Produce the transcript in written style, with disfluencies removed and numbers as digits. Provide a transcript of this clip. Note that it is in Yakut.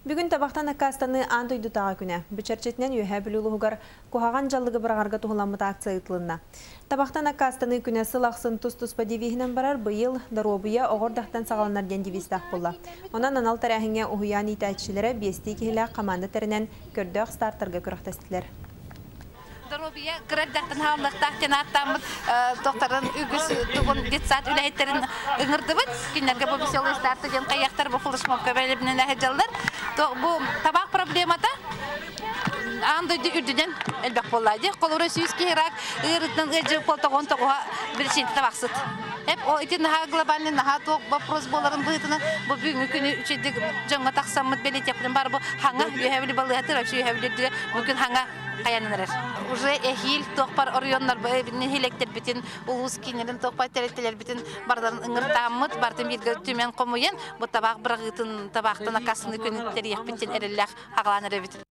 Бүгүн табахтан аккаастаныы аан дойдутааҕы күнэ. Бу чэрчитинэн Үөһээ Бүлүү улууһугар куһаҕан дьаллыгы быраҕарга туһуламмыт акция ыытылынна. Табахтан аккаастаныы күнэ сыл ахсын тус-туспа девиһинэн барар, быйыл доруобуйа оҕо эрдэхтэн саҕаланар диэн девизтээх буолла. Онон анал тэрээһиҥҥэ уһуйаан иитээччилэрэ биэстии киһилээх хамаанда тэринэн көрдөөх стартарга күрэхтэстилэр. Доруобуйа кыра эрдэхтэн хааллахтаах диэн ааттааммыт докторын үгүс тугун детсад үлэһиттэрин ыҥырдыбыт. Кинилэргэ бу веселый старты диэн хайыахтар бу флешмобка бэлэмнэнэ сылдьаллар. Бу табаах проблемата аан дойду үрдүнэн элбэх буолла дии. Холобура 100 киһи рак ыарыытынан ыалдьыбыт буолтоҕун тоҕуһа биричиинэтэ табахсыт. Эп ол ити наһаа глобальный наһаа туох вопрос буоларын быһыытынан бу бүгүҥҥү күнү үчүгэйдик дьоҥҥо тахсаммыт бэлиэтиэхпитин баар бу хаҥа үөһэ били балыыһатыр вообще үөһэ билирдигэ бүгүн хаҥа хайанан эрэр. Уже эһиил туохпар оройуоннар нэһилиэктэрбитин, улуус кииннэрин туохпар тэрилтэлэрбитин барыларын ыҥыртааммыт, барытын бииргэ түмэн хомуйан, бу табаах быраҕыытын табаахтан аккаастаныы күнүн тэрийиэхпит диэн эрэллээх аҕалаан эрэбит.